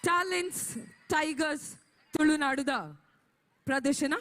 Talents tigers ತುಳುನಾಡುದ ಪ್ರದರ್ಶನ.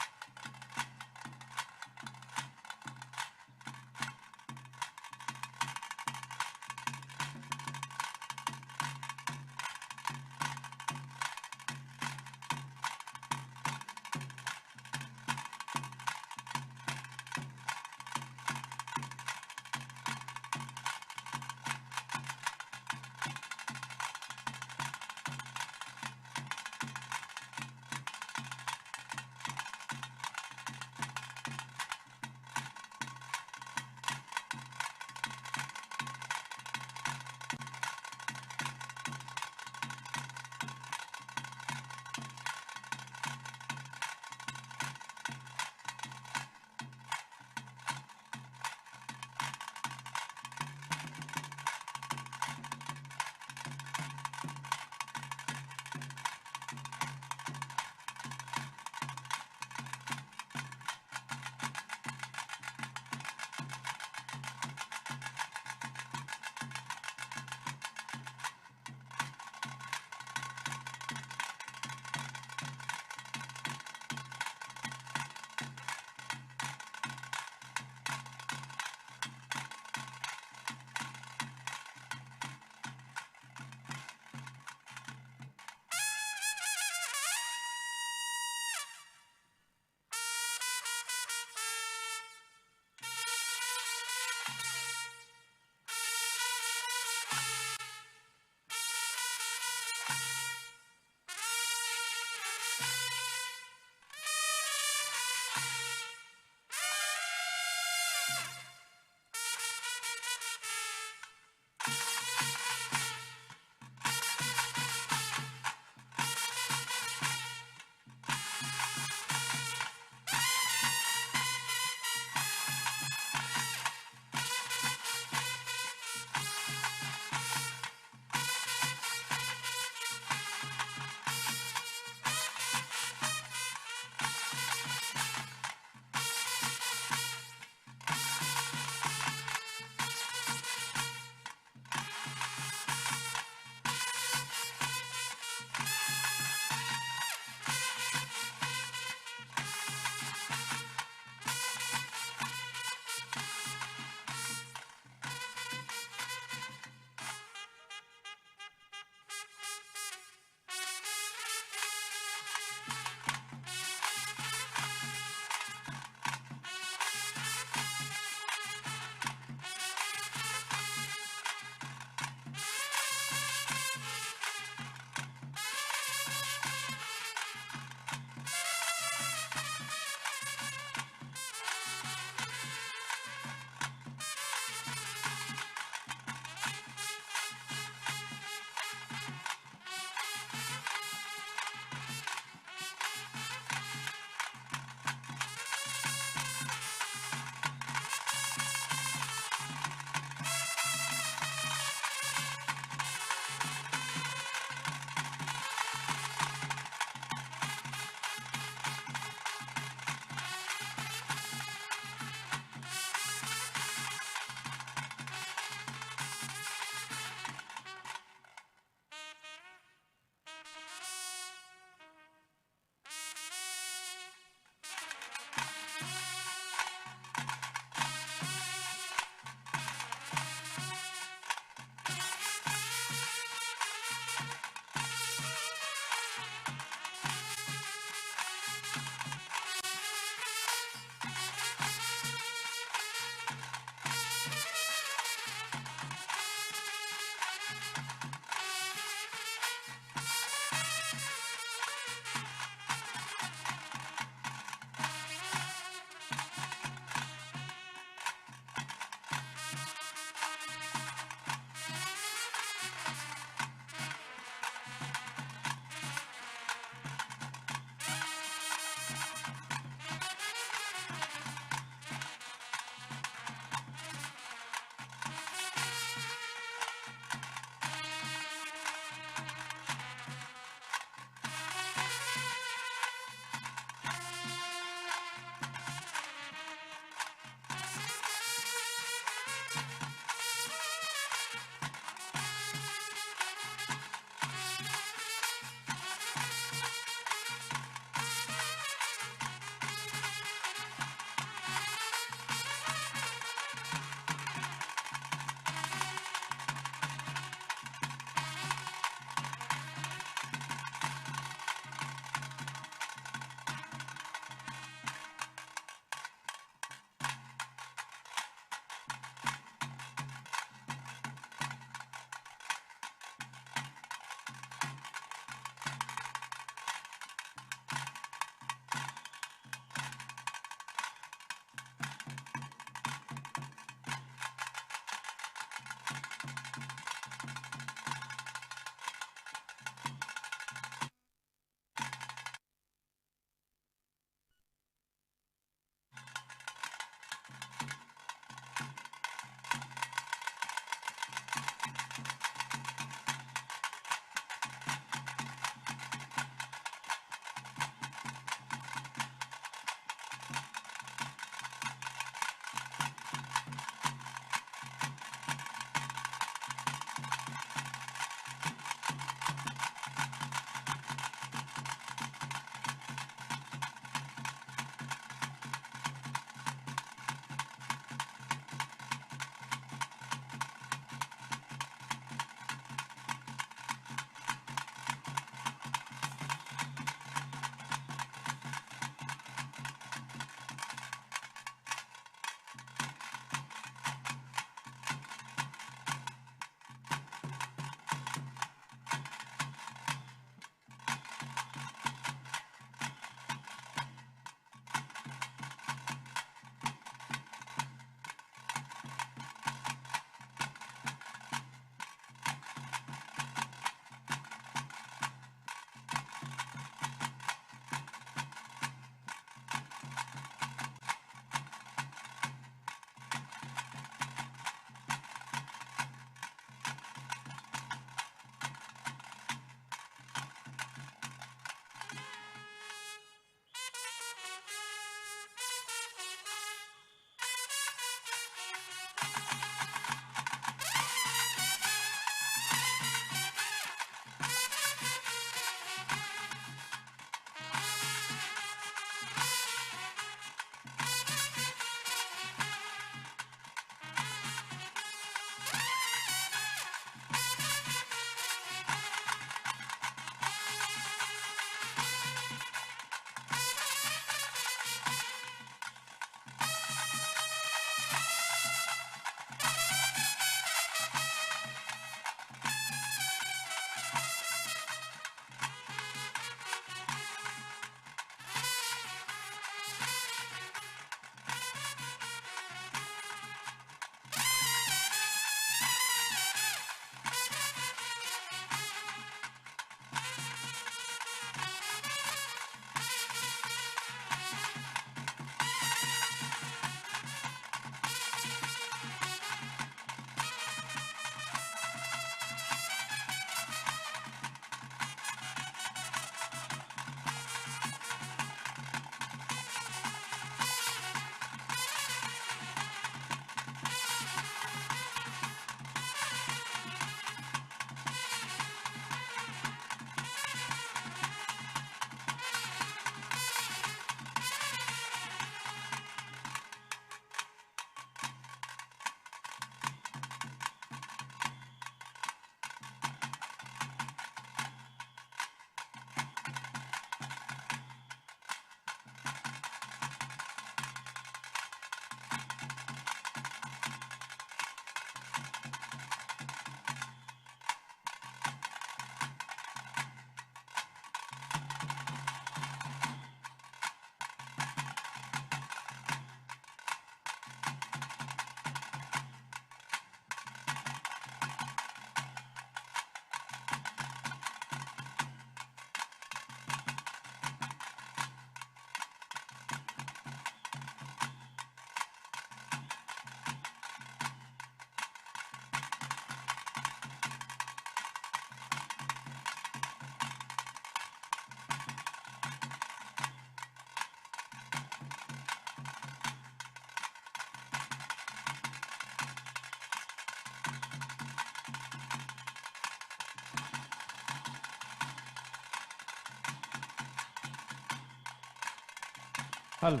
ಹಲ್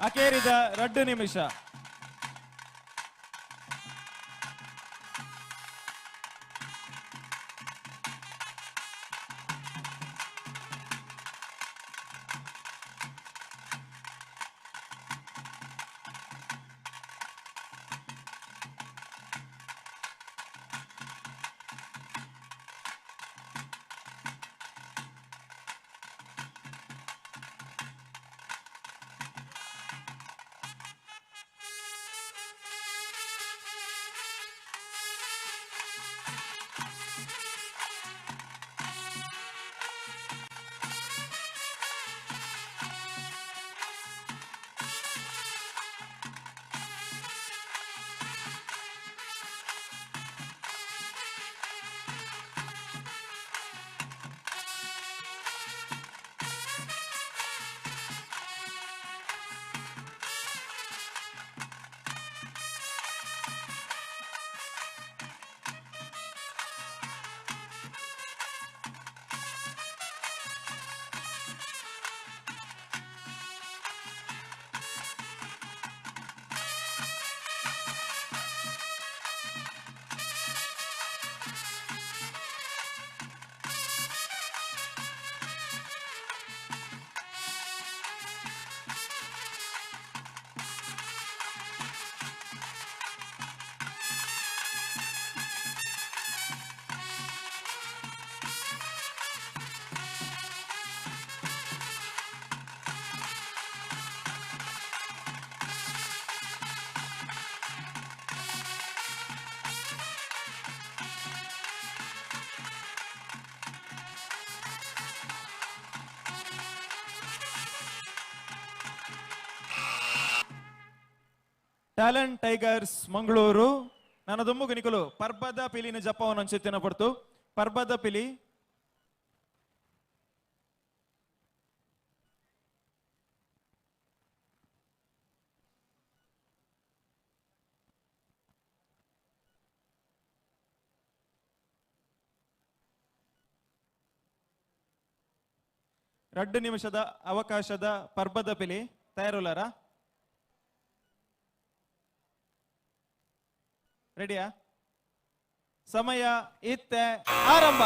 ಅಕೇರಿದ 2 ನಿಮಿಷ. Talent tigers Mangaluru ನನ್ನ ದುಮ್ಮುಗು ನಿಕುಲು ಪರ್ಬದ ಪಿಲಿನ ಜಪ್ಪವನ್ನು ಅಂಚೆತ್ತಿನ ಪಡ್ತು. ಪರ್ಬದ ಪಿಲಿ 2 ನಿಮಿಷದ ಅವಕಾಶದ ಪರ್ಬದ ಪಿಲಿ ತಯಾರುಲಾರ? ರೆಡಿಯಾ? ಸಮಯ ಇತ್ತೆ ಆರಂಭ.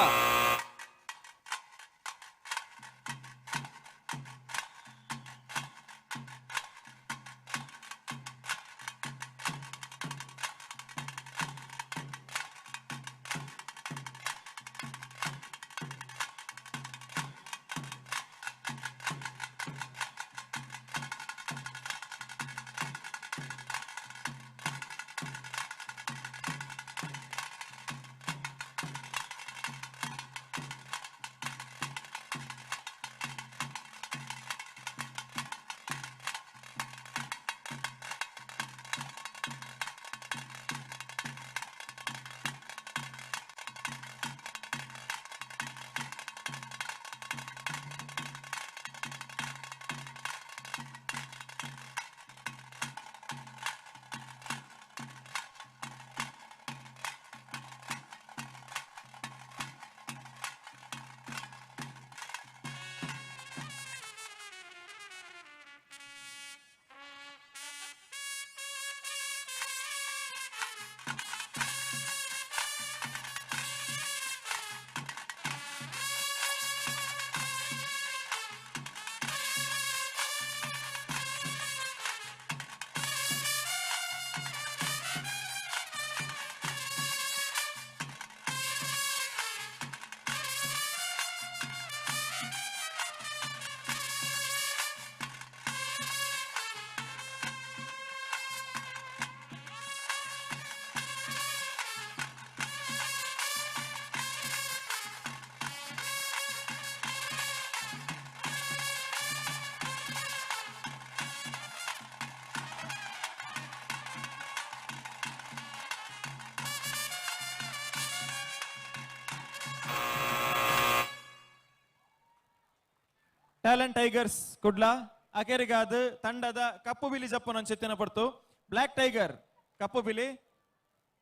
ಟ್ಯಾಲೆಂಟ್ ಟೈಗರ್ಸ್ ಕುಡ್ಲ ಅಕೆರಿಗಾದ ತಂಡದ ಕಪ್ಪು ಬಿಲಿ ಜಪ್ಪು ಚೆತ್ತಿನ ಪಡ್ತು. ಬ್ಲ್ಯಾಕ್ ಟೈಗರ್ ಕಪ್ಪು ಬಿಲಿ,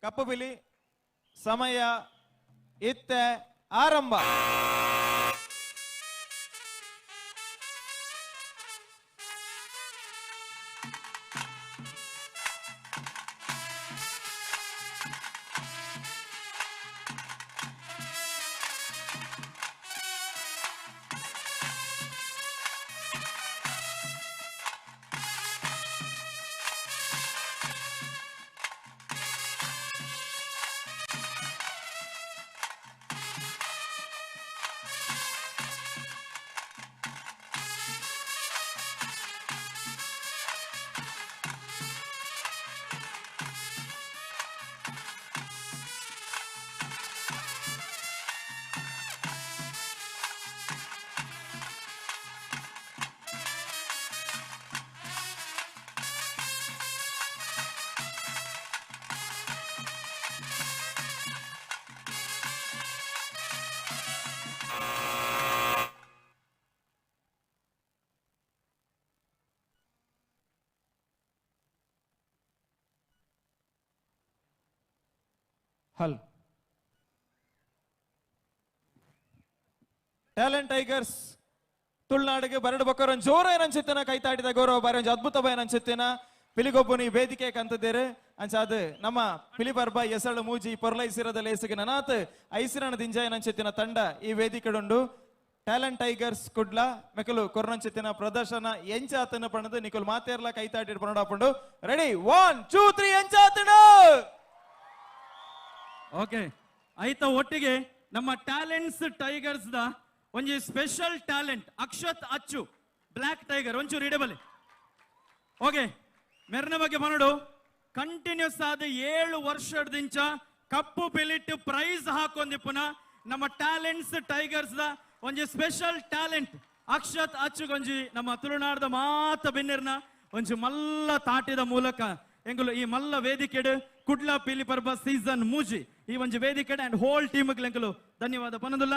ಕಪ್ಪು ಬಿಲಿ. ಸಮಯ ಇತ್ತೆ ಆರಂಭ. ಹಲ್ ಟ್ಯಾಲೆಂಟ್ ಟೈಗರ್ಸ್ ತುಳುನಾಡಿಗೆ ಬರಡು ಬೊಕ್ಕರೊಂದು ಜೋರ ಏನನ್ಸುತ್ತೇನ ಕೈತಾಟಿದ ಗೌರವ ಬಾರಿ ಒಂಜಿ ಅದ್ಭುತ ಭಯ ಅನ್ಸುತ್ತೇನ ಪಿಲಿಗೊಬ್ಬನಿ ವೇದಿಕೆ ಕಂತದೇರು ಅಂಚಾದ ನಮ್ಮ ಪಿಲಿಪರ್ಬ ಎಸಳು ಮೂಜಿ ಪೊರ್ಲೈಸಿರದ ಲೇಸಿಗೆ ನನಾತ್ ಐಸಿರಣ ದಿಂಜಾಯನ ಅಂಚೆತ್ತಿನ ತಂಡ ಈ ವೇದಿಕೆಡುಂಡು. ಟ್ಯಾಲೆಂಟ್ ಟೈಗರ್ಸ್ ಕುಡ್ಲ ಮೆಕಲು ಕೊರ್ನಂಚೆತ್ತಿನ ಪ್ರದರ್ಶನ ಎಂಚಾತನ ಪಣದು ನಿಕುಲ್ ಮಾತೇರ್ಲ ಕೈತಾಟಿ ಪಣಡಾಪುಂಡು. ರೆಡಿ 1 2 3 ಎಂಚಾತನ. ಓಕೆ ಆಯ್ತಾ, ಒಟ್ಟಿಗೆ ನಮ್ಮ ಟ್ಯಾಲೆಂಟ್ಸ್ ಟೈಗರ್ಸ್ the ಒಂಜಿ special talent Akshat Achu black tiger ಒಂಚೂರು ಇಡಬಲಿ. ಓಕೆ ಮೆರ್ನ ಬಗ್ಗೆ ಬನ್ನಡು ಕಂಟಿನ್ಯೂಸ್ ಆದ 7 ವರ್ಷದಿಂಚ ಕಪ್ಪು ಪಿಲಿಟ್ ಪ್ರೈಸ್ ಹಾಕೊಂದಿಪ್ಪುನ ನಮ್ಮ ಟ್ಯಾಲೆಂಟ್ಸ್ ಟೈಗರ್ಸ್ the ಒಂಜಿ ಸ್ಪೆಷಲ್ ಟ್ಯಾಲೆಂಟ್ ಅಕ್ಷತ್ ಅಚ್ಚುಗೊಂಜಿ ನಮ್ಮ ತುಳುನಾಡದ ಮಾತ ಬೆನ್ನಿರ್ನ ಒಂಜಿ ಮಲ್ಲ ತಾಟಿದ ಮೂಲಕ ಎಂಗುಲು ಈ ಮಲ್ಲ ವೇದಿಕೆಡು ಕುಡ್ಲ ಪಿಲಿ ಪರ್ಬ ಸೀಸನ್ ಮೂಜಿ ಈ ಒಂಜಿ ವೇದಿಕೆಡ್ ಅಂಡ್ ಹೋಲ್ ಟೀಮ್ ಎಂಕುಲು ಧನ್ಯವಾದ ಪನದುಲ್ಲ.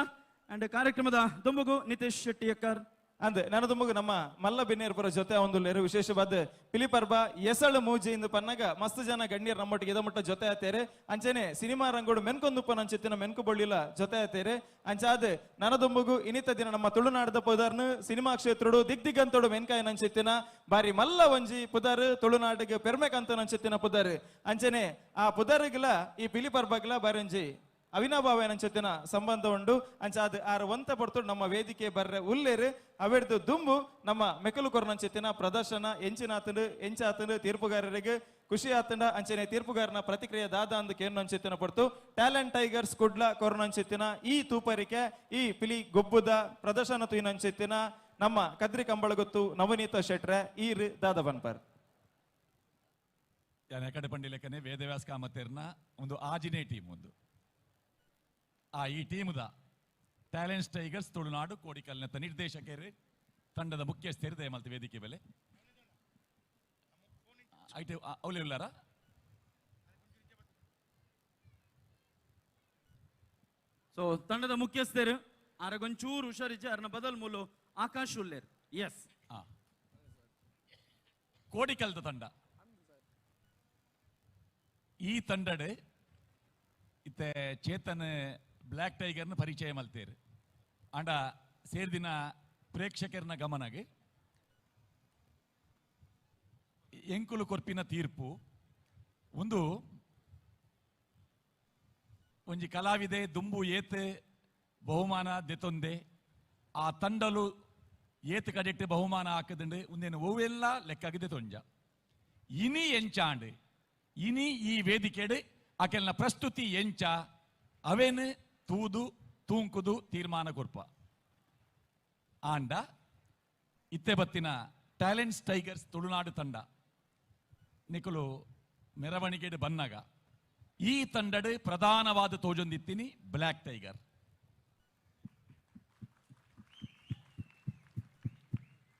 ಅಂಡ್ ಕಾರ್ಯಕ್ರಮದ ದುಂಬುಗು ನಿತೀಶ್ ಶೆಟ್ಟಿ ಎಕ್ಕರ್ ಅಂದ್ ನಾನು ದುಂಬುಗು ನಮ್ಮ ಮಲ್ಲ ಬೆನ್ನೇರ್ಪುರ ಜೊತೆ ಒಂದು ಲೇರು ವಿಶೇಷವಾದ ಪಿಲಿಪರ್ಬ ಎಸಳು ಮೂಜಿ ಇಂದು ಪನ್ನಗ ಮಸ್ತ್ ಜನ ಗಣ್ಯರು ನಮ್ಮೊಟ್ಟಿಗೆ ಇದಮುಟ್ಟ ಜೊತೆ ಆತೇರೆ. ಅಂಚನೆ ಸಿನಿಮಾ ರಂಗೋಡು ಮೆನ್ಕೊಂದುಪ್ಪ ನಂಚಿತ್ತಿನ ಮೆನ್ಕು ಬೊಳ್ಳಿಲ ಜೊತೆ ಆತೇರೆ. ಅಂಚಾದ ನನದುಂಬುಗು ಇನಿತ ದಿನ ನಮ್ಮ ತುಳುನಾಡದ ಪುದರ್ನು ಸಿನಿಮಾ ಕ್ಷೇತ್ರಡು ದಿಗ್ದಿಗಂತೋಡು ಮೆನ್ಕಾಯ ನಂಚಿತ್ತಿನ ಬಾರಿ ಮಲ್ಲ ಒಂಜಿ ಪುದರ್ ತುಳುನಾಡಿಗೆ ಪೆರ್ಮೆ ಕಂತ ನಂಚಿತ್ತಿನ ಪುದರ್. ಅಂಚನೆ ಆ ಪುದರ್ಗಿಲ ಈ ಪಿಲಿಪರ್ಬಗ್ಲ ಬಾರಿ ಒಂಜಿ ಅವಿನಾಭಾವ ನಂಚೊತ್ತಿನ ಸಂಬಂಧ ಉಂಡು. ಅಂಚಾದ ಆರು ಒಂತ ಪಡ್ತು ನಮ್ಮ ವೇದಿಕೆ ಬರ್ರೆ ಉಲ್ಲೇರು ಅವೆಡ್ದು ದುಂಬು ನಮ್ಮ ಮೆಕಲು ಕೊರನಂಚೆತ್ತಿನ ಪ್ರದರ್ಶನ ಎಂಚಿನಾತಂಡು ಎಂಚಾತಂಡು ತೀರ್ಪುಗಾರರಿಗೆ ಖುಷಿ ಆತಂಡ. ಅಂಚನೆ ತೀರ್ಪುಗಾರನ ಪ್ರತಿಕ್ರಿಯೆ ದಾದ ಅಂದು ಕೇನು ಪಡ್ತು ಟ್ಯಾಲೆಂಟ್ ಟೈಗರ್ಸ್ ಕುಡ್ಲ ಕೊರನಂಚೆತ್ತಿನ ಈ ತೂಪರಿಕೆ ಈ ಪಿಲಿ ಗೊಬ್ಬುದ ಪ್ರದರ್ಶನ ತೂಯಿನಂಚೆತ್ತಿನ ನಮ್ಮ ಕದ್ರಿ ಕಂಬಳಗೊತ್ತು ನವನೀತ ಶೆಟ್ರೆ ಈರ್ ದಾದ ಬನ್ಪರ್. ಕಡೆ ಪಂಡಿಲೆಕ್ಕನೆ ವೇದವ್ಯಾಸ ಕಾಮತೇರ್ನ ಒಂದು ಆಜಿನೇ ಟೀಮ್ ಒಂದು ಆ ಈ ಟೀಮ್ದ ಟ್ಯಾಲೆಂಟ್ಸ್ ಟೈಗರ್ಸ್ ತುಳುನಾಡು ಕೋಡಿಕಲ್ನತ್ತ ನಿರ್ದೇಶಕರು ತಂಡದ ಮುಖ್ಯಸ್ಥರು ದಯಮಲ್ತಿ ವೇದಿಕೆ ಮೇಲೆ ಐಟೆ ಅವಲೇ ಉಲ್ಲಾರ. ಸೊ ತಂಡದ ಮುಖ್ಯಸ್ಥರು ಆರಗೊಂಚೂರು ಹುಷಾರಿಜ್ಜ ಅರ್ನ ಬದಲ್ ಮೂಲು ಆಕಾಶ್ ಉಲ್ಲೇರ್. ಎಸ್ ಕೋಡಿಕಲ್ದ ತಂಡ ಈ ತಂಡಡೆ ಇತ್ತೆ ಚೇತನ್ ಬ್ಲ್ಯಾಕ್ ಟೈಗರ್ನ ಪರಿಚಯ ಮಲ್ತೇರು. ಅಂಡ ಸೇರ್ದಿನ ಪ್ರೇಕ್ಷಕರನ ಗಮನಗೆ ಎಂಕುಲು ಕೊರ್ಪಿನ ತೀರ್ಪು ಒಂದು ಒಂಜಿ ಕಲಾವಿದೆ ದುಂಬು ಏತೆ ಬಹುಮಾನ ದೆತೊಂದೆ ಆ ತಂಡಲು ಏತ್ ಕಡೆಟ್ ಬಹುಮಾನ ಹಾಕದಂಡು ಒಂದೇನು ಒವೆಲ್ಲ ಲೆಕ್ಕಾಗಿದೆ ತೊಂಜ ಇನಿ ಎಂಚಾಂಡ್ ಇನಿ ಈ ವೇದಿಕೆಡು ಆಕೆಲ್ನ ಪ್ರಸ್ತುತಿ ಎಂಚ ಅವೇನು ತೂದು ತೂಂಕುದು ತೀರ್ಮಾನ ಕೊರ್ಪ. ಆಂಡ ಇತ್ತೆ ಬತ್ತಿನ ಟ್ಯಾಲೆಂಟ್ಸ್ ಟೈಗರ್ಸ್ ತುಳುನಾಡು ತಂಡ ನಿಕುಲು ಮೆರವಣಿಗೆಡು ಬನ್ನಾಗ ಈ ತಂಡಡು ಪ್ರಧಾನವಾದ ತೋಜೊಂದಿತ್ತೀನಿ ಬ್ಲ್ಯಾಕ್ ಟೈಗರ್.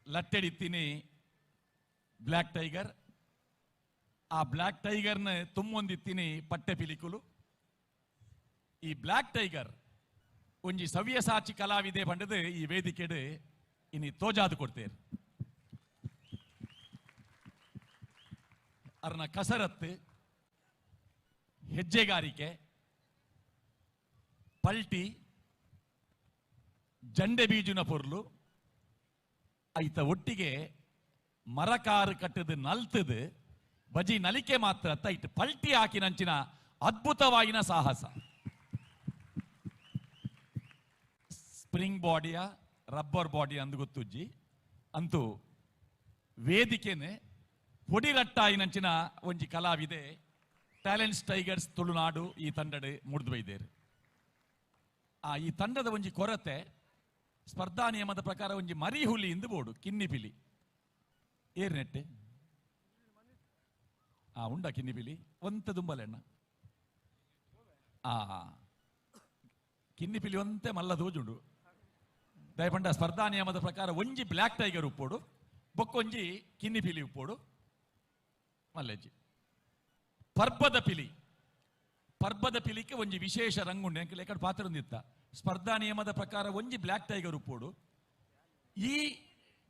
ಲಟ್ಟೆಡಿತ್ತೀನಿ ಬ್ಲ್ಯಾಕ್ ಟೈಗರ್. ಆ ಬ್ಲ್ಯಾಕ್ ಟೈಗರ್ನ ತುಂಬೊಂದಿತ್ತೀನಿ ಪಟ್ಟೆ ಪಿಲಿಕುಲು. ಈ ಬ್ಲ್ಯಾಕ್ ಟೈಗರ್ ಒಂಜಿ ಸವ್ಯಸಾಚಿ ಕಲಾವಿದೆ ಪಂಡದು ಈ ವೇದಿಕೆಡು ಇನಿ ತೋಜಾದು ಕೊಡ್ತೇರು. ಅರ್ನ ಕಸರತ್ತು ಹೆಜ್ಜೆಗಾರಿಕೆ ಪಲ್ಟಿ ಜಂಡೆ ಬೀಜುನ ಪೊರ್ಲು ಐತ ಒಟ್ಟಿಗೆ ಮರಕಾರು ಕಟ್ಟದು ನಲ್ತದು ಬಜಿ ನಲಿಕೆ ಮಾತ್ರ ತೈಟ್ ಪಲ್ಟಿ ಹಾಕಿನಂಚಿನ ಅದ್ಭುತವಾಗಿನ ಸಾಹಸ. ಸ್ಪ್ರಿಂಗ್ ಬಾಡಿಯ ರಬ್ಬರ್ ಬಾಡಿ ಅಂದು ಗೊತ್ತುಜ್ಜಿ ಅಂತೂ ವೇದಿಕೆನೆ ಪೊಡಿರಟ್ಟಾಯಿನಂಚಿನ ಒಂಜಿ ಕಲಾವಿದೆ ಟ್ಯಾಲೆಂಟ್ಸ್ ಟೈಗರ್ಸ್ ತುಳುನಾಡು ಈ ತಂಡಡೆ ಮುಡಿದು ಬೈದೇರು. ಆ ಈ ತಂಡದ ಒಂಜಿ ಕೊರತೆ ಸ್ಪರ್ಧಾ ನಿಯಮದ ಪ್ರಕಾರ ಒಂಜಿ ಮರಿ ಹುಲಿ ಇಂದು ಬೋಡು ಕಿನ್ನಿಪಿಲಿ ಏರ್ ನೆಟ್ಟೆ ಆ ಉಂಡ ಕಿನ್ನಿಪಿಲಿ ಒಂತೆ ದುಂಬಲೆಣ್ಣ ಆ ಕಿನ್ನಿಪಿಲಿ ಒಂತೆ ಮಲ್ಲ ದೋಜುಂಡು ದಯಪಂಡ ಸ್ಪರ್ಧಾ ನಿಯಮದ ಪ್ರಕಾರ ಒಂಜಿ ಬ್ಲ್ಯಾಕ್ ಟೈಗರ್ ಉಪ್ಪೋಡು ಬೊಕ್ಕೊಂಜಿ ಕಿನ್ನಿಪಿಲಿ ಉಪ್ಪೋಡು ಮಲ್ಲೆಜ್ಜಿ. ಪರ್ಬದ ಪಿಲಿ ಪರ್ಬದ ಪಿಲಿಕ್ಕೆ ಒಂಜಿ ವಿಶೇಷ ರಂಗುಂಡು ಎಂಕ್ ಲೇಕಡ್ ಪಾತ್ರೊಂದಿತ್ತ ಸ್ಪರ್ಧಾ ನಿಯಮದ ಪ್ರಕಾರ ಒಂಜಿ ಬ್ಲ್ಯಾಕ್ ಟೈಗರ್ ಉಪ್ಪೋಡು ಈ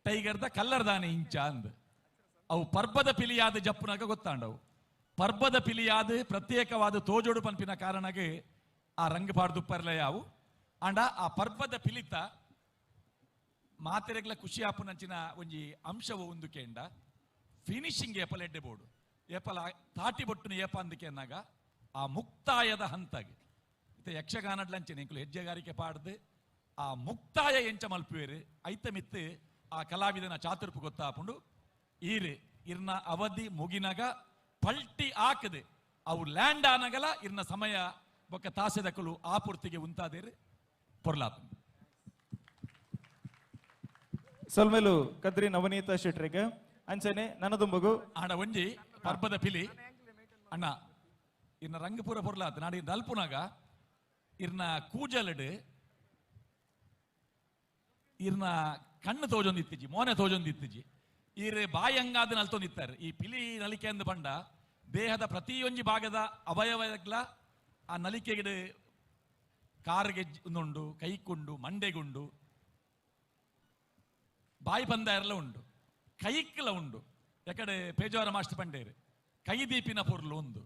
ಟೈಗರ್ದ ಕಲ್ಲರ್ದಾನೆ ಇಂಚ ಅಂದ್ ಅವು ಪರ್ಬದ ಪಿಲಿಯಾದ ಜಪ್ಪುನಾಗ ಗೊತ್ತಾಂಡವು. ಪರ್ಬದ ಪಿಲಿಯಾದ ಪ್ರತ್ಯೇಕವಾದ ತೋಜೋಡು ಪನ್ಪಿನ ಕಾರಣಗೆ ಆ ರಂಗ ಪಾಡ್ದುಪ್ಪರ್ಲ ಯಾವು ಆಂಡ ಆ ಪರ್ಬದ ಪಿಲಿತ ಮಾತೆರೆಗ್ಲ ಖುಷಿ ಆಪುನಂಚಿನ ಒಂಜಿ ಅಂಶವು ಒಂದು ಕೇಂಡ ಫಿನಿಶಿಂಗ್ ಏಪಲ್ ಎಡ್ಡೆ ಬೋರ್ಡು ಏಪಲ ತಾಟಿ ಬೊಟ್ಟುನ ಏಪ ಅಂದಕೆನ್ನಾಗ ಆ ಮುಕ್ತಾಯದ ಹಂತಾಗಿ ಇತ್ತೆ ಯಕ್ಷಗಾನಡ್ಲಂಚನೆ ಎಂಕುಲು ಹೆಜ್ಜೆಗಾರಿಕೆ ಪಾಡ್ದು ಆ ಮುಕ್ತಾಯ ಎಂಚ ಮಲ್ಪುವೇರು ಐತ ಮಿತ್ತು ಆ ಕಲಾವಿದನ ಚಾತುರ್ಪು ಗೊತ್ತಾಪುಂಡು ಈರು ಇರ್ನ ಅವಧಿ ಮುಗಿನಾಗ ಪಲ್ಟಿ ಆಕದೆ ಅವು ಲ್ಯಾಂಡ್ ಆನಗಲ ಇರ್ನ ಸಮಯ ಬೊಕ್ಕ ತಾಸೆದಕಲು ಆ ಪೂರ್ತಿಗೆ ಉಂತಾದೇರು ಪೊರ್ಲಾಪು. ಸೊಲ್ಮೆಲು ಕದ್ರಿ ನವನೀತ ಶೆಟ್ರಿಗೆ ಅಂಚನೆ ನನದುಂಬಗು ಆಡ ಒಂಜಿ ಪರ್ಬದ ಪಿಲಿ ಅಣ್ಣ ಇರ್ನ ರಂಗಪುರ ಪೊರ್ಲಾತ ನಾಡಿ ನಲ್ಪುನಾಗ ಇರ್ನ ಕೂಜಲಡು ಇರ್ನ ಕಣ್ಣು ತೋಜೊಂದಿತ್ತಿಜಿ ಮೋನೆ ತೋಜೊಂದಿತ್ತಿಜಿ ಈರೆ ಬಾಯಿ ಹಂಗಾದ ನಲ್ತೊಂದಿತ್ತಾರೆ. ಈ ಪಿಲಿ ನಲಿಕೆ ಅಂದ ಪಂಡ ದೇಹದ ಪ್ರತಿಯೊಂಜಿ ಭಾಗದ ಅವಯವಗ್ಲ ಆ ನಲಿಕೆಗೆ ಕಾರ್ಗೆ ಉಂಡು ಕೈಕುಂಡು ಮಂಡೆಗುಂಡು ಬಾಯಿ ಪಂದ ಎಲ್ಲ ಉಂಡು ಕೈಕ್ಲ ಉಂಡು. ಯಾಕಡೆ ಪೇಜಾವರ ಮಾಸ್ಟರ್ ಪಂಡೇರು ಕೈದೀಪಿನ ಪೊರ್ಲು ಒಂದು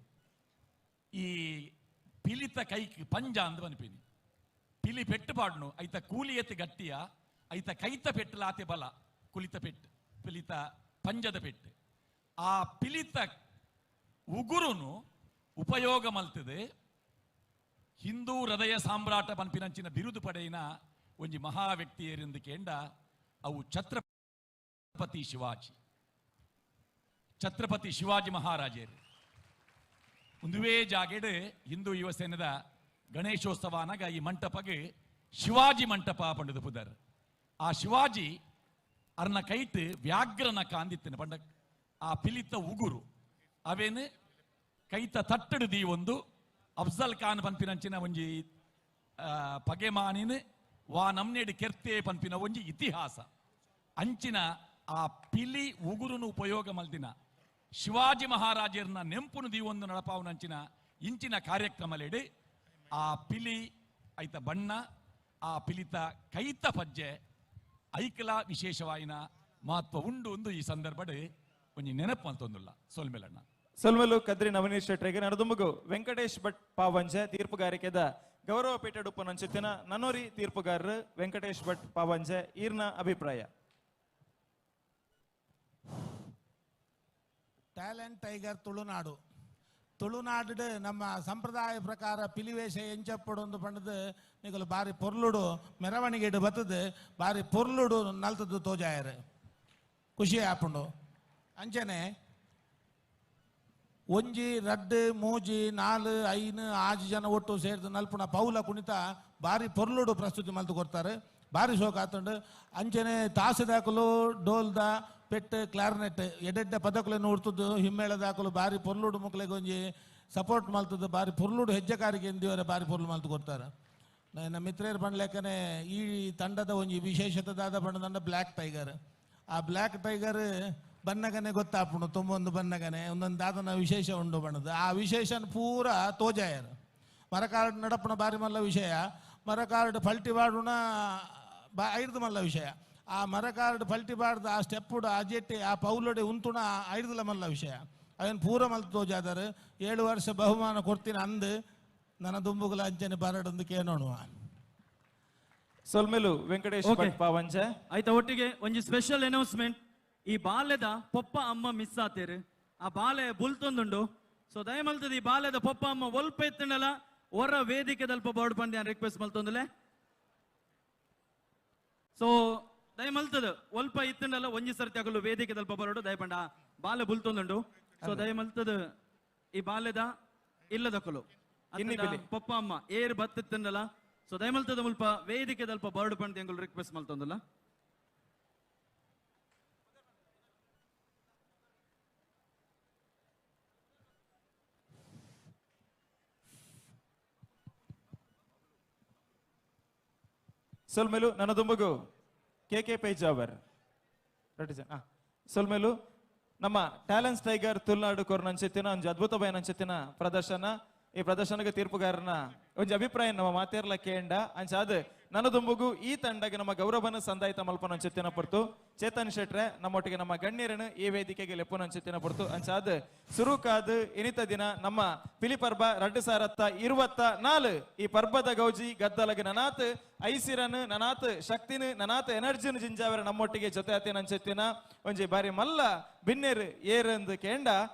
ಈ ಪಿಲಿತ ಕೈಕ್ ಪಂಜ ಅಂದ್ ಪನ್ಪಿನಿ ಪಿಲಿ ಪೆಟ್ಟು ಪಾಡ್ನು ಐತ ಕೂಲಿಯತೆ ಗಟ್ಟಿಯ ಐತ ಕೈತ ಪೆಟ್ಟಲಾತೆ ಬಲ ಕುಲಿತ ಪೆಟ್ಟು ಪಿಲಿತ ಪಂಜದ ಪೆಟ್ಟು ಆ ಪಿಲಿತ ಉಗುರುನು ಉಪಯೋಗ ಮಲ್ತದೆ ಹಿಂದೂ ಹೃದಯ ಸಾಮ್ರಾಟ ಪನ್ಪಿನಂಚಿನ ಬಿರುದು ಪಡೆಯಿನ ಒಂಜಿ ಮಹಾ ವ್ಯಕ್ತಿಯರೆಂದು ಕೇಂಡ ಅವು ಛತ್ರಪತಿ ಶಿವಾಜಿ ಛತ್ರಪತಿ ಶಿವಾಜಿ ಮಹಾರಾಜರು ಒಂದುವೇ ಜಾಗೆಡು ಹಿಂದೂ ಯುವ ಸೇನೆದ ಗಣೇಶೋತ್ಸವನಾಗ ಈ ಮಂಟಪಗೆ ಶಿವಾಜಿ ಮಂಟಪ ಪಂಡದು ಪುದರ್. ಆ ಶಿವಾಜಿ ಅರ್ನ ಕೈಟ್ ವ್ಯಾಘ್ರನ ಕಾಂದಿತ್ತನೆ ಪಂಡ ಆ ಪಿಲಿತ ಉಗುರು ಅವೇನು ಕೈತ ತಟ್ಟಡು ದೀ ಒಂದು ಅಫ್ಜಲ್ ಖಾನ್ ಪನ್ಪಿನಂಚಿನ ಒಂಜಿ ಪಗೆಮಾನಿನ ವಾ ನಮ್ನೇಡು ಕೆರ್ತೆ ಪನ್ಪಿನ ಒಂಜಿ ಇತಿಹಾಸ ಅಂಚಿನ ಆ ಪಿಲಿ ಉಗುರುನು ಉಪಯೋಗ ಮಲ್ದಿನ ಶಿವಾಜಿ ಮಹಾರಾಜರ್ನ ನೆಂಪುನು ದೀವೊಂದು ನಡಪಾವನಂಚಿನ ಇಂಚಿನ ಕಾರ್ಯಕ್ರಮಲೆಡು ಆ ಪಿಲಿ ಐತ ಬಣ್ಣ ಆ ಪಿಲಿತ ಕೈತ ಪಜ್ಜೆ ಐಕಲ ವಿಶೇಷವಾಯಿನ ಮಹತ್ವ ಉಂಡು ಒಂದು ಈ ಸಂದರ್ಭಡ್ ಒಂಜಿ ನೆನಪು ಅಂತೊಂದುಲ್ಲ. ಸೊಲ್ಮೆಲಣ್ಣ ಸೊಲ್ಮೆಲು ಕದ್ರಿ ನವನೀಶ್ ಶೆಟ್ರಿಗೆ ನಡದುಂಬಗು ವೆಂಕಟೇಶ್ ಭಟ್ ಪಾವಂಜೆ ತೀರ್ಪುಗಾರಿಕೆದ ಗೌರವ ಪೀಠಡುಪ್ಪನಂಚಿತ್ತಿನ ನನೋರಿ ತೀರ್ಪುಗಾರರು ವೆಂಕಟೇಶ್ ಭಟ್ ಪಾವಂಜೆ ಈರ್ನ ಅಭಿಪ್ರಾಯ. ಟ್ಯಾಲೆಂಟ್ ಟೈಗರ್ ತುಳುನಾಡು ತುಳುನಾಡು ನಮ್ಮ ಸಂಪ್ರದಾಯ ಪ್ರಕಾರ ಪಿಲಿವೇಶ ಎಂಚಪ್ಪಡು ಪಂಡದು ನಿಗಲು ಬಾರಿ ಪೊರ್ಲುಡು ಮೆರವಣಿಗೆಡು ಬತ್ತದು ಬಾರಿ ಪೊರ್ಲುಡು ನಲ್ತದ್ದು ತೋಜಾಯರು ಖುಷಿ ಆಪುಂಡು. ಅಂಚನೆ ಒಂಜಿ ರಡ್ಡು ಮೂಜಿ ನಾಲು ಐನು ಆಜು ಜನ ಒಟ್ಟು ಸೇರಿದ ನಲ್ಪುಣ ಪೌಲ ಕುಣಿತ ಬಾರಿ ಪೊರ್ಲುಡು ಪ್ರಸ್ತುತಿ ಮಲ್ತು ಕೊಡ್ತಾರೆ ಬಾರಿ ಶೋಕ ಆತುಂಡು. ಅಂಚನೆ ತಾಸೆದಾಕಲು ಡೋಲ್ದ ಪೆಟ್ಟು ಕ್ಲಾರ್ನೆಟ್ ಎಡೆಡ್ಡ ಪದಕುలను ಉಡ್ತದ್ದು ಹಿಮ್ಮೇಳದಾಕಲು ಬಾರಿ ಪೊರ್ಲುಡು ಮುಕ್ಲೆಗೆ ಒಂಜಿ ಸಪೋರ್ಟ್ ಮಲ್ತದ್ದು ಬಾರಿ ಪೊರ್ಲುಡು ಹೆಜ್ಜೆಕಾರಿಗೆ ಎಂದಿವರೆ ಬಾರಿ ಪೊರ್ಲು ಮಲ್ತು ಕೊಡ್ತಾರೆ. ನನ್ನ ಮಿತ್ರರು ಪಂಡ್ಲೆಕ್ಕನೆ ಈ ತಂಡದ ಒಂಜಿ ವಿಶೇಷತೆದಾದ ಬಣ್ಣದಂಡ ಬ್ಲ್ಯಾಕ್ ಟೈಗರ್. ಆ ಬ್ಲ್ಯಾಕ್ ಟೈಗರ್ ಬನ್ನಗನೆ ಗೊತ್ತಾಪುಂಡು ತುಂಬೊಂದು ಬನ್ನಗನೆ ಒಂದೊಂದು ದಾದನ ವಿಶೇಷ ಉಂಡು ಬಣ್ಣದ ಆ ವಿಶೇಷನ ಪೂರ ತೋಜಾಯರು. ಮರಕಾರ್ಡ್ ನಡಪುಣ ಬಾರಿ ಮಲ್ಲ ವಿಷಯ ಮರಕಾರ್ಡ್ ಪಲ್ಟಿ ಬಾಡುಣ ಬಾ ಐರ್ದು ಮಲ್ಲ ವಿಷಯ ಆ ಮರಕಾರ್ಡ್ ಪಲ್ಟಿ ಬಾಡ್ದು ಆ ಸ್ಟೆಪ್ಪುಡು ಆ ಜೆಟ್ಟಿ ಆ ಪೌಲೊಡೆ ಉಂತುಣ ಐರ್ದಲ ಮಲ್ಲ ವಿಷಯ ಅವನ್ ಪೂರ ಮಲ್ತು ತೋಜಾದರು. 7 ವರ್ಷ ಬಹುಮಾನ ಕೊಡ್ತೀನಿ ಅಂದು ನನ್ನ ದುಂಬುಗುಲ ಅಂಚನೆ ಬರಡೊಂದು ಕೇನೋಣುವ. ಸೊಲ್ಮೆಲು ವೆಂಕಟೇಶ್ ಭಟ್ ಪಾವಂಜೆ ಆಯ್ತಾ ಒಟ್ಟಿಗೆ ಒಂಜಿ ಸ್ಪೆಷಲ್ ಅನೌನ್ಸ್ಮೆಂಟ್. ಈ ಬಾಲ್ಯದ ಪೊಪ್ಪ ಅಮ್ಮ ಮಿಸ್ ಆತೇರು ಆ ಬಾಲೆ ಬುಲ್ತೊಂದುಂಡು ಸೊ ದಯಮಲ್ತದ ಈ ಬಾಲ್ಯದ ಪೊಪ್ಪ ಅಮ್ಮ ಒಲ್ಪ ಎತ್ತಂಡಲ ಹೊರ ವೇದಿಕೆ ದಲ್ಪ ಬೋರ್ಡ್ ಪಂದ್ಯ ರಿಕ್ವೆಸ್ಟ್ ಮಲ್ತೊಂದುಲೆ. ಸೊ ದಯಮಲ್ತದ ಒಲ್ಪ ಇತ್ತಂಡಲ ಒಂಜಿ ಸರ್ತಿ ಆಗಲು ವೇದಿಕೆ ದಲ್ಪ ಬರೋಡು ದಯಪಂಡ ಬಾಲೆ ಬುಲ್ತೊಂದುಂಡು. ಸೊ ದಯಮಲ್ತದ ಈ ಬಾಲ್ಯದ ಇಲ್ಲದಕಲು ಪೊಪ್ಪ ಅಮ್ಮ ಏರ್ ಬತ್ತಿತ್ತಂಡಲ ಸೊ ದಯಮಲ್ತದ ಮುಲ್ಪ ವೇದಿಕೆ ದಲ್ಪ ಬೋರ್ಡ್ ಪಂದ್ಯ ರಿಕ್ವೆಸ್ಟ್ ಮಲ್ತೊಂದುಲ್ಲ. ಸೊಲ್ಮೆಲು ನನದುಂಬಗು ಕೆ ಕೆ ಪೇಜಾವರ್ ಸೊಲ್ಮೆಲು ನಮ್ಮ ಟ್ಯಾಲೆಂಟ್ಸ್ ಟೈಗರ್ ತುಳುನಾಡು ಕೊರ್ನಂಚಿತ್ತಿನ ಒಂಜಿ ಅದ್ಭುತವಾಯಿನಂಚಿತ್ತಿನ ಪ್ರದರ್ಶನ. ಈ ಪ್ರದರ್ಶನಕ್ಕೆ ತೀರ್ಪುಗಾರನ ಒಂಜಿ ಅಭಿಪ್ರಾಯ ನಮ್ಮ ಮಾತೇರ್ಲ ಕೇಂಡ ಅಂಚಾದ ನನದುಂಬುಗು ಈ ತಂಡಗೆ ನಮ್ಮ ಗೌರವನ ಸಂದಾಯಿತ ಮಲ್ಪನಂಚಿತ್ತಿನ ಪೊರ್ತು ಚೇತನ್ ಶೆಟ್ರೆ ನಮ್ಮೊಟ್ಟಿಗೆ ನಮ್ಮ ಗಣ್ಯರನ್ನು ಈ ವೇದಿಕೆಗೆ ಲೆಪ್ಪುನಂಚಿತ್ತಿನ ಪೊರ್ತು ಅಂಚಾದ ಸುರುಕಾದ್ ಇನಿತ ದಿನ ನಮ್ಮ ಪಿಲಿ ಪರ್ಬ 2024 ಈ ಪರ್ಬದ ಗೌಜಿ ಗದ್ದಲಗ ನನಾತ್ ಐಸಿರನ್ ನನಾತ್ ಶಕ್ತಿನ ನನಾತ್ ಎನರ್ಜಿನ ಜಿಂಜಾವರ ನಮ್ಮೊಟ್ಟಿಗೆ ಜೊತೆ ಆತಿನಂಚಿತ್ತಿನ ಒಂಜಿ ಬಾರಿ ಮಲ್ಲ ಬಿನ್ನೆರ್ ಏರಂದು ಕೇಂಡ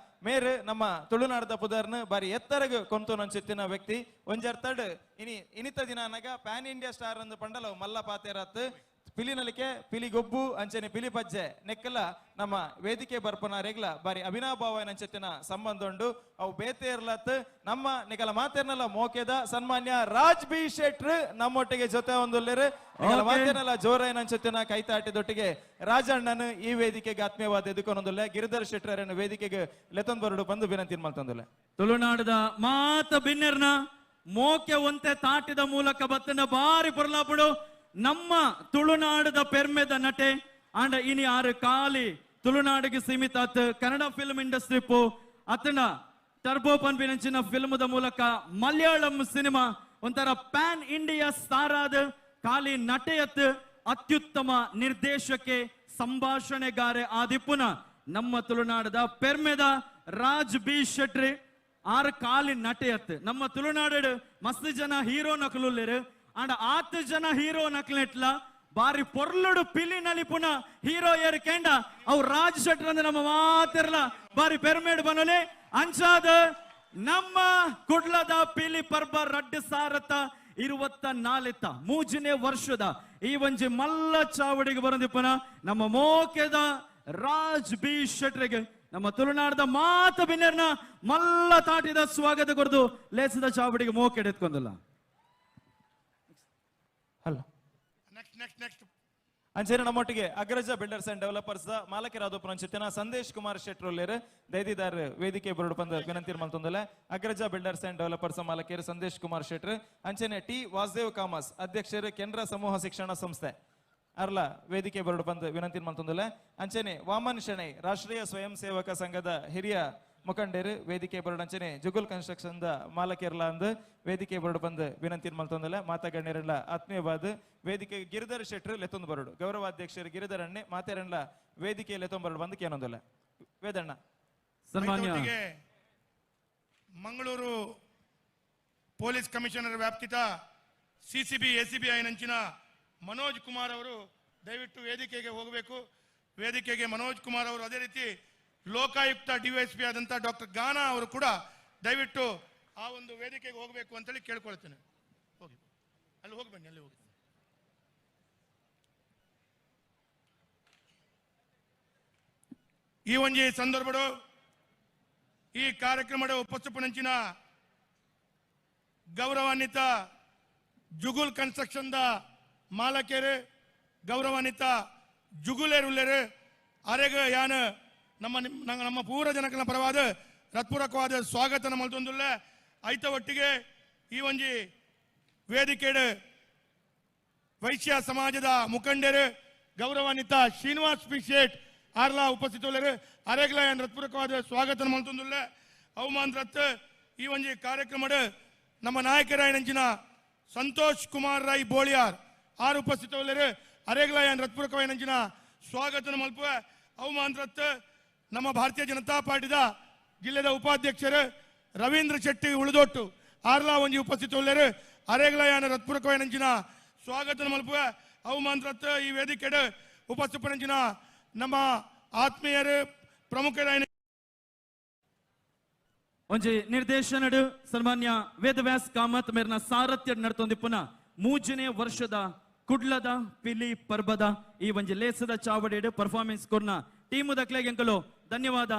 ಮೇರು ನಮ್ಮ ತುಳುನಾಡದ ಪುದರ್ನ ಬಾರಿ ಎತ್ತರಗ ಕೊಂತು ನಂಚಿತ್ತಿನ ವ್ಯಕ್ತಿ ಒಂಜರ್ತಡ್ ಇನಿ ಇನಿತ ದಿನ ಅನಗ ಪ್ಯಾನ್ ಇಂಡಿಯಾ ಸ್ಟಾರ್ ಅಂದು ಪಂಡಲವು ಮಲ್ಲ ಪಾತೇರತ್ ಪಿಲಿನಲಿಕೆ ಪಿಲಿ ಗೊಬ್ಬು ಅಂಚನೆ ಪಿಲಿ ಪಜ್ಜೆ ನೆಕ್ಕಲ ನಮ್ಮ ವೇದಿಕೆ ಬರ್ಪನ ರೆಗ್ಲ ಬಾರಿ ಅವಿನಾಭಾವ ನಂಚಿತ್ತಿನ ಸಂಬಂಧ ಉಂಡು ಅವು ಬೇತೇರ್ಲತ್ ನಮ್ಮ ನಿಕಲ ಮಾತೇರ್ನಲ್ಲ ಮೋಕೆದ ಸನ್ಮಾನ್ಯ ರಾಜ್ ಬಿ ಶೆಟ್ರ್ ನಮ್ಮೊಟ್ಟಿಗೆ ಜೊತೆ ಒಂದುಲ್ಲೇರು ನಿಕಲ ಮಾತೇರ್ನಲ್ಲ ಜೋರಾಯ ನಂಚಿತ್ತಿನ ಕೈತಾಟಿದೊಟ್ಟಿಗೆ ರಾಜಣ್ಣನ ಈ ವೇದಿಕೆಗೆ ಆತ್ಮೀಯವಾದ ಎದುಕೊಂದುಲ್ಲೆ ಗಿರಿಧರ್ ಶೆಟ್ರನ್ನು ವೇದಿಕೆಗೆ ಲೆತೊಂದು ಬರಡು ಬಂದು ವಿನಂತಿ ಮಲ್ತೊಂದುಲ್ಲೆ. ತುಳುನಾಡದ ಮಾತ ಬಿನ್ನೆರ್ನ ಮೋಕೆ ಒಂತೆ ತಾಟಿದ ಮೂಲಕ ಬತ್ತನ ಬಾರಿ ಪೊರ್ಲಾಪುಡು ನಮ್ಮ ತುಳುನಾಡದ ಪೆರ್ಮೆದ ನಟೆ ಆಂಡ ಇನಿ ಆರು ಕಾಲಿ ತುಳುನಾಡಿಗೆ ಸೀಮಿತ ಆತ್ ಕನ್ನಡ ಫಿಲ್ಮ್ ಇಂಡಸ್ಟ್ರಿ ಪೋ ಅತನ ಟರ್ಬೋ ಪನ್ಪಿನಂಚಿನ ಫಿಲ್ಮದ ಮೂಲಕ ಮಲಯಾಳಂ ಸಿನಿಮಾ ಒಂಥರ ಪ್ಯಾನ್ ಇಂಡಿಯಾ ಸ್ಟಾರ್ ಆದ ಕಾಲಿ ನಟೆಯತ್ ಅತ್ಯುತ್ತಮ ನಿರ್ದೇಶಕೆ ಸಂಭಾಷಣೆಗಾರೆ ಆದಿಪುನ ನಮ್ಮ ತುಳುನಾಡದ ಪೆರ್ಮೆದ ರಾಜ್ ಬಿ ಶೆಟ್ರಿ ಆರು ಕಾಲಿ ನಟೆಯತ್. ನಮ್ಮ ತುಳುನಾಡು ಮಸ್ತ್ ಜನ ಹೀರೋ ನಕಲುಲ್ಲೇರು ಅಂಡ ಆತ್ ಜನ ಹೀರೋ ನಕ್ಲೆಟ್ಲ ಬಾರಿ ಪೊರ್ಲುಡು ಪಿಲಿ ನಲಿಪುನ ಹೀರೋ ಏರ್ ಕೆಂಡ ಅವು ರಾಜ್ ಶೆಟ್ರ್ ಅಂದ್ರೆ ನಮ್ಮ ಮಾತಿರ್ಲ ಬಾರಿ ಪೆರ್ಮೇಡ್ ಬನೋಲೆ. ಅಂಚಾದ ನಮ್ಮ ಕುಡ್ಲದ ಪಿಲಿ ಪರ್ಬ 2024 ಮೂಜನೇ ವರ್ಷದ ಈ ಒಂಜಿ ಮಲ್ಲ ಚಾವಡಿಗೆ ಬರಂದಿಪ್ಪನ ನಮ್ಮ ಮೋಕೆದ ರಾಜ್ ಬಿ ಶೆಟ್ರಿಗೆ ನಮ್ಮ ತುಳುನಾಡದ ಮಾತ ಬಿನ್ನೆರ್ನ ಮಲ್ಲ ತಾಟಿದ ಸ್ವಾಗತ ಕೊರದು ಲೇಸದ ಚಾವಡಿಗೆ ಮೋಕೆ ಎತ್ಕೊಂದಲ್ಲ. ಹಲೋ ನೆಕ್ಸ್ಟ್ ನೆಕ್ಸ್ಟ್ ಅಂಚೆನೆ ನಮ್ಮೊಟ್ಟಿಗೆ ಅಗ್ರಜ ಬಿಲ್ಡರ್ಸ್ ಅಂಡ್ ಡೆವಲಪರ್ಸ್ ಮಾಲಕರಾದ ಪುನಂಚಿತ್ತಿನ ಸಂದೇಶ್ ಕುಮಾರ್ ಶೆಟ್ರುಲ್ಲೇರ್ ದೈದಿದಾರ್ ವೇದಿಕೆ ಬರಡು ಪಂದ ವಿನಂತಿ ಮಲ್ತೊಂದುಲ್ಲೆ. ಅಗ್ರಜ ಬಿಲ್ಡರ್ಸ್ ಅಂಡ್ ಡೆವಲಪರ್ಸ್ ಮಾಲಕರು ಸಂದೇಶ್ ಕುಮಾರ್ ಶೆಟ್ರು ಅಂಚೆನೆ ಟಿ ವಾಸುದೇವ್ ಕಾಮಸ್ ಅಧ್ಯಕ್ಷರು ಕೆನರಾ ಸಮೂಹ ಶಿಕ್ಷಣ ಸಂಸ್ಥೆ ಅರ್ಲ ವೇದಿಕೆ ಬರಡು ಪಂದ ವಿನಂತಿ ಮಲ್ತೊಂದುಲ್ಲೆ. ಅಂಚೆನೆ ವಾಮನ್ ಶೆಣೈ ರಾಷ್ಟ್ರೀಯ ಸ್ವಯಂ ಸೇವಕ ಸಂಘದ ಹಿರಿಯ ಮುಖಂಡರು ವೇದಿಕೆ ಬರಡು ಅಂಚೆನೆ ಜುಗುಲ್ ಕನ್ಸ್ಟ್ರಕ್ಷನ್ the ಮಾಲಕಿರ್ಲ ಅಂದ್ ವೇದಿಕೆ ಬರಡು ಬಂದು ವಿನಂತಿ ಮಲ್ತೊಂದುಲ್ಲೆ. ಮಾತಾ ಗಣ್ಯರೆಲ್ಲ ಆತ್ಮೀಯವಾದ ವೇದಿಕೆ ಗಿರಿಧರ್ ಶೆಟ್ರು ಲೆತ್ತೊಂದು ಬರಡು ಗೌರವಾಧ್ಯಕ್ಷರು ಗಿರಿಧರ್ ಅಣ್ಣೆ ಮಾತೆರೆಲ್ಲ ವೇದಿಕೆ ಲೆತ್ತೊಂದು ಬರಡು ಬಂದು ಕೇನೊಂದುಲ್ಲೆ. ವೇದಣ್ಣ ಸನ್ಮಾನ್ಯ ಮಂಗಳೂರು ಪೊಲೀಸ್ ಕಮಿಷನರ್ ವ್ಯಾಪ್ತಿತ ಸಿಸಿಬಿ ಎಸಿಬಿ ಐನಂಚಿನ ಮನೋಜ್ ಕುಮಾರ್ ಅವರು ದಯವಿಟ್ಟು ವೇದಿಕೆಗೆ ಹೋಗಬೇಕು. ವೇದಿಕೆಗೆ ಮನೋಜ್ ಕುಮಾರ್ ಅವರು, ಅದೇ ರೀತಿ ಲೋಕಾಯುಕ್ತ ಡಿವೈಎಸ್ಪಿ ಆದಂಥ ಡಾಕ್ಟರ್ ಗಾನಾ ಅವರು ಕೂಡ ದಯವಿಟ್ಟು ಆ ಒಂದು ವೇದಿಕೆಗೆ ಹೋಗಬೇಕು ಅಂತೇಳಿ ಕೇಳ್ಕೊಳ್ತೇನೆ. ಹೋಗಿ ಅಲ್ಲಿ ಹೋಗಿ ಬನ್ನಿ, ಅಲ್ಲಿ ಹೋಗಿ. ಈ ಒಂಜಿ ಸಂದರ್ಭಡು ಈ ಕಾರ್ಯಕ್ರಮದ ಉಪಸ್ಥಿಪನಂಚಿನ ಗೌರವಾನ್ವಿತ ಜುಗುಲ್ ಕನ್ಸ್ಟ್ರಕ್ಷನ್ the ಮಾಲಕರು ಗೌರವಾನ್ವಿತ ಜುಗುಲೇರುಲ್ಲೇರು ಅರೆಗ ಯಾನ ನಮ್ಮ ನಮ್ಮ ಪೂರ ಜನಕನ ಪರವಾದ ಹೃತ್ಪೂರ್ವಕವಾದ ಸ್ವಾಗತ ಮಲ್ತೊಂದುಲ್ಲ. ಐತ ಒಟ್ಟಿಗೆ ಈ ಒಂಜಿ ವೇದಿಕೆಡು ವೈಶ್ಯ ಸಮಾಜದ ಮುಖಂಡರು ಗೌರವಾನ್ವಿತ ಶ್ರೀನಿವಾಸ್ ಪಿ ಶೇಟ್ ಆರ್ಲಾ ಉಪಸ್ಥಿತುಳ್ಳರು ಅರೆಗ್ಲ ಯಾನ್ ಹೃತ್ಪೂರ್ವಕವಾದ ಸ್ವಾಗತ ಮಲ್ತೊಂದುಲ್ಲ. ಅವಮಾನ್ ರತ್ ಈ ಒಂಜಿ ಕಾರ್ಯಕ್ರಮದ ನಮ್ಮ ನಾಯಕರಾಯನಂಚಿನ ಸಂತೋಷ್ ಕುಮಾರ್ ರೈ ಬೋಳಿಯಾರ್ ಆರು ಉಪಸ್ಥಿತುಳ್ಳರು ಅರೆಗ್ಲ ಯಾನ್ ಹೃತ್ಪೂರ್ವಕವಾಯಿನಂಚಿನ ಸ್ವಾಗತ ಮಲ್ಪುವ. ಅವಮಾನ್ ರತ್ ನಮ್ಮ ಭಾರತೀಯ ಜನತಾ ಪಾರ್ಟಿದ ಜಿಲ್ಲೆದ ಉಪಾಧ್ಯಕ್ಷರು ರವೀಂದ್ರ ಶೆಟ್ಟಿ ಉಳಿದೊಟ್ಟು ಆರ್ಲಾ ಒಂಜಿ ಉಪಸ್ಥಿತುಳ್ಳರು ಅರೆಗ್ಲ ಯಾನ್ ಹೃತ್ಪೂರ್ವಕವಾಯಿನಂಚಿನ ಸ್ವಾಗತ ಮಲ್ಪುವ. ಅವಮಾನ್ ರತ್ ಈ ವೇದಿಕೆಡು ಉಪಸ್ಥಿತನಂಚಿನ ನಮ್ಮ ಆತ್ಮೀಯರು ಪ್ರಮುಖರಾಯ ಒಂಜಿ ನಿರ್ದೇಶನಡು ಸನ್ಮಾನ್ಯ ವೇದವ್ಯಾಸ್ ಕಾಮತ್ ಮೇರ್ನ ಸಾರಥ್ಯ ನಡ್ತೊಂದಿಪ್ಪುನ ಮೂಜನೇ ವರ್ಷದ ಕುಡ್ಲದ ಪಿಲಿ ಪರ್ಬದ ಈ ಒಂಜಿ ಲೇಸದ ಚಾವಡಿಡು ಪರ್ಫಾರ್ಮೆನ್ಸ್ ಕೊರ್ನ ಟೀಮು ದಕ್ಲೆಗೆ ಎಂಕಲು ಧನ್ಯವಾದ.